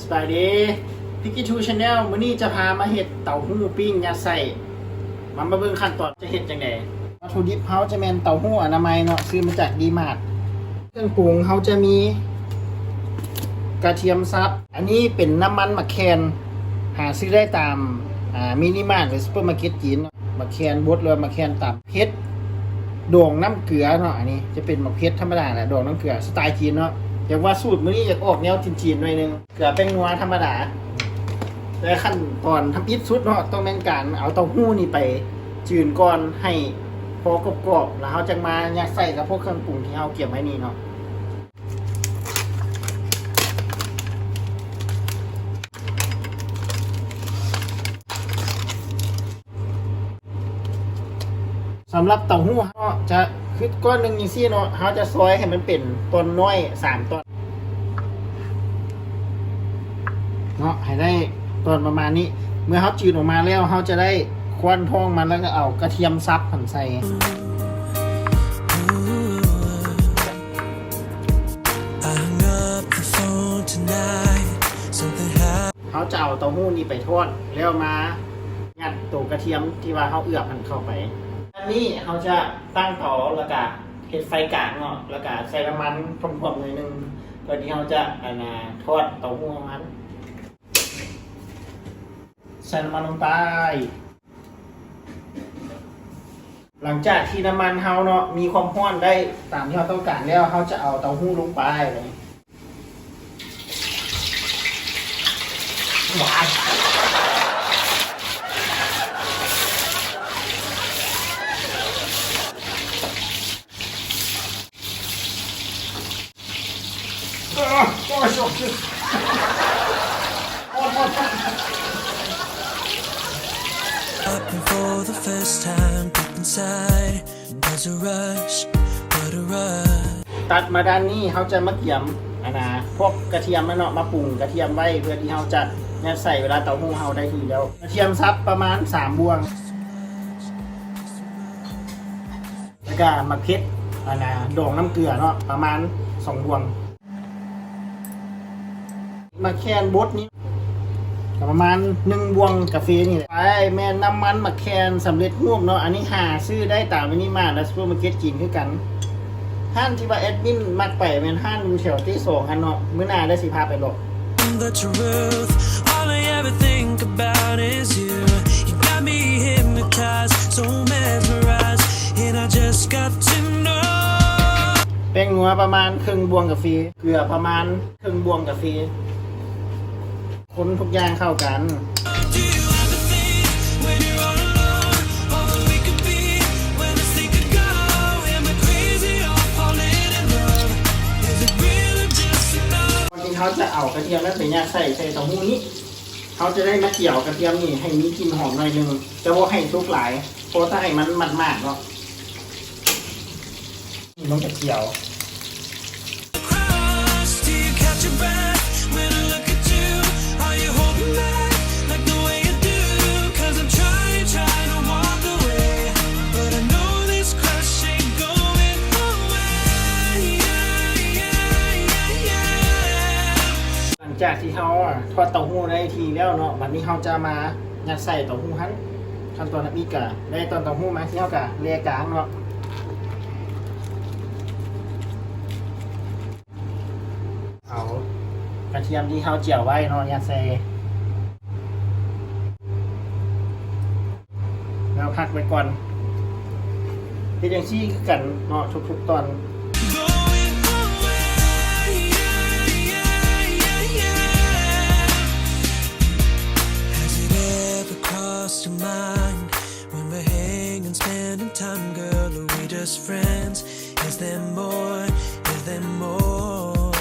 ສະບາຍດີ ພິກກີທູແຊນແນວ ມື້ນີ້ຈະພາມາເຮັດເຕົ້າຫູ້ປີ້ງຍັດໄສ້ ມາ ມາເບິ່ງຂັ້ນຕອນຈະເຮັດຈັ່ງໃດ. ວັດຖຸດິບເຮົາຈະແມ່ນເຕົ້າຫູ້ອະນາໄມເນາະ ຊື້ມາຈາກດີມາດ. ເຄື່ອງປຸງເຮົາຈະມີກະທຽມສັບ, ອັນນີ້ເປັນນ້ຳມັນໝາກແຄນ ຫາຊື້ໄດ້ຕາມ ອາ ມິນິມາດ ຫຼື ຊຸບເປີມາເກັດຈີນເນາະ. ໝາກແຄນບົດ ຫຼືວ່າໝາກແຄນຕຳ ເຜັດ ດອງນ້ຳເກືອເນາະ. ອັນນີ້ຈະເປັນໝາກເຜັດທຳມະດາແຫຼະ ດອງນ້ຳເກືອ ສະໄຕຈີນເນາະ. ຢາກວ່າສູດມື້ນີ້ຢາກອອກແນວຈີນໆໜ້ອຍໜຶ່ງ. ເກືອແປ້ງນົວທຳມະດາ. ແລະຂັ້ນຕອນທຳອິດສຸດເນາະ ຕ້ອງແມ່ນການເອົາເຕົ້າຫູ້ນີ້ໄປຈືນກ່ອນ ໃຫ້ພໍກອບໆ ແລ້ວເຮົາຈັ່ງມາຍັດໃສ່ກັບພວກເຄື່ອງປຸງທີ່ເຮົາກຽມໄວ້ນີ້ເນາະ. ສຳລັບເຕົ້າຫູ້ເຮົາເນາະ ຈະຄືກ້ອນໜຶ່ງຈັ່ງຊີ້ເນາະ ເຮົາຈະຊອຍໃຫ້ມັນເປັນຕ່ອນນ້ອຍສາມຕ່ອນເນາະ ໃຫ້ໄດ້ຕ່ອນປະມານນີ້. ເມື່ອເຮົາຈືນອອກມາແລ້ວ ເຮົາຈະໄດ້ຄ້ອນທ້ອງມັນ ແລ້ວກໍເອົາກະທຽມສັບຫັ້ນໃສ່. ເຮົາຈະເອົາເຕົ້າຫູ້ນີ້ໄປທອດ ແລ້ວມາຍັດໂຕກະທຽມທີ່ວ່າເຮົາເອືອບຫັ້ນເຂົ້າໄປ. ອັນນີ້ເຮົາຈະຕັ້ງເຕົາ ແລ້ວກະເຮັດໄຟກາງເນາະ ແລ້ວກະໃສ່ນ້ຳມັນຖ້ວມໆໜ້ອຍໜຶ່ງ ເພື່ອທີ່ເຮົາຈະ ອັນນ່າ ທອດເຕົ້າຫູ້ເຮົາຫັ້ນ. ໃສ່ນ້ຳມັນລົງໄປ. ຫຼັງຈາກທີ່ນ້ຳມັນເຮົາເນາະ ມີຄວາມຮ້ອນໄດ້ຕາມທີ່ເຮົາຕ້ອງການແລ້ວ ເຮົາຈະເອົາເຕົ້າຫູ້ລົງໄປ. ຕັດມາດ້ານນີ້ ເຮົາຈະມາກຽມ ອັນນ່າ ພວກກະທຽມເນາະ ມາປຸງກະທຽມໄວ້ ເພື່ອທີ່ເຮົາຈະຍັດໃສ່ເວລາເຕົ້າຫູ້ເຮົາໄດ້ທີ່ແລ້ວ. ກະທຽມສັບປະມານສາມບ່ວງ. ແລ້ວກະໝາກເຜັດ ອັນນ່າ ດອງນ້ຳເກືອເນາະ ປະມານສອງບ່ວງ. ໝາກແຄນບົດນີ້ກະປະມານໜຶ່ງບ່ວງກາເຟນີ້ແຫຼະ. ໄປແມ່ນນ້ຳມັນໝາກແຄນສຳເລັດຮູບເນາະ ອັນນີ້ຫາຊື້ໄດ້ຕາມມິນິມາດ ແລະ ຊຸບເປີມາເກັດຈີນຄືກັນ. ຮ້ານທີ່ວ່າແອດມິນມັກໄປແມ່ນຮ້ານຢູ່ແຖວເຕສອງຫັ້ນເນາະ ມື້ໜ້າໄດ້ຊິພາໄປເລາະ. ແປ້ງນົວປະມານເຄິ່ງບ່ວງກາເຟ, ເກືອປະມານເຄິ່ງບ່ວງກາເຟ, ຄົນທຸກຢ່າງເຂົ້າກັນ. ກ່ອນທີ່ເຮົາຈະເອົາກະທຽມນັ້ນໄປຍັດໃສ່ ໃສ່ເຕົ້າຫູ້ນີ້ ເຮົາຈະໄດ້ມາຈຽວກະທຽມນີ້ໃຫ້ມີກິ່ນຫອມໜ້ອຍໜຶ່ງ, ຈະບໍ່ໃຫ້ສຸກຫຼາຍ ເພາະຖ້າໃຫ້ມັນໝາດໆເນາະ. ນີ້ມັນກະຈຽວ. ຫຼັງຈາກທີ່ເຮົາທອດເຕົ້າຫູ້ໄດ້ທີ່ແລ້ວເນາະ, ບັດນີ້ເຮົາຈະມາຍັດໃສ່ເຕົ້າຫູ້ຫັ້ນ. ຂັ້ນຕອນທຳອິດກະໄດ້ຕອນເຕົ້າຫູ້ມາ ທີ່ເຮົາກະແລ່ກາງເນາະ. ເອົາກະທຽມທີ່ເຮົາຈຽວໄວ້ເນາະ ຍັດໃສ່ ແລ້ວພັກໄວ້ກ່ອນ. ເຮັດຈັ່ງຊີ້ຄືກັນເນາະ ທຸກໆຕອນ. When we're hanging, spending time, girl, are we just friends? Is there more? Is there more?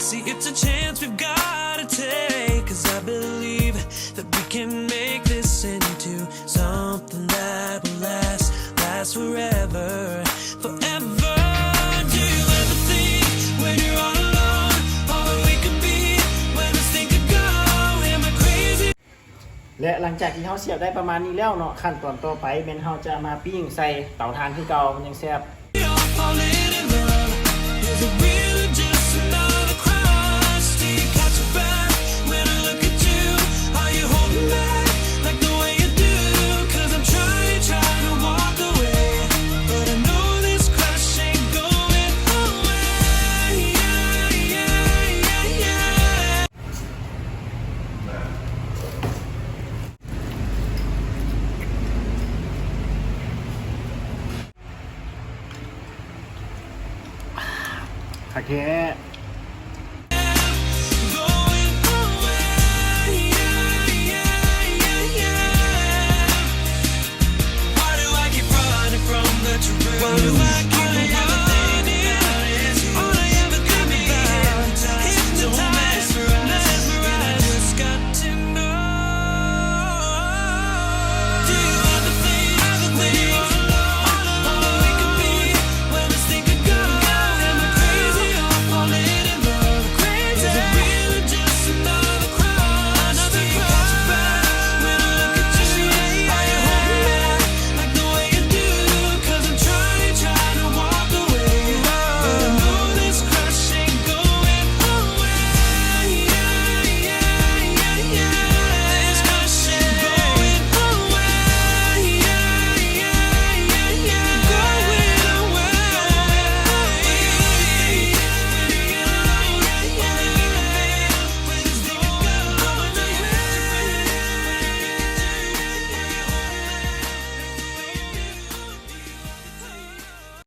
See, it's a chance we've gotta take, 'cause I believe that we can make this into something that will last, last forever, forever. Do you ever think when you're all alone, all that we could be, where this thing could go? Am I crazy? ແລ້ ແລະ ຫຼັງຈາກທີ່ເຮົາສຽບໄດ້ປະມານນີ້ແລ້ວເນາະ, ຂັ້ນຕອນຕໍ່ໄປແມ່ນເຮົາຈະມາປີ້ງໃສ່ເຕົາຖ່ານຄືເກົ່າ ມັນຈັ່ງແຊບ.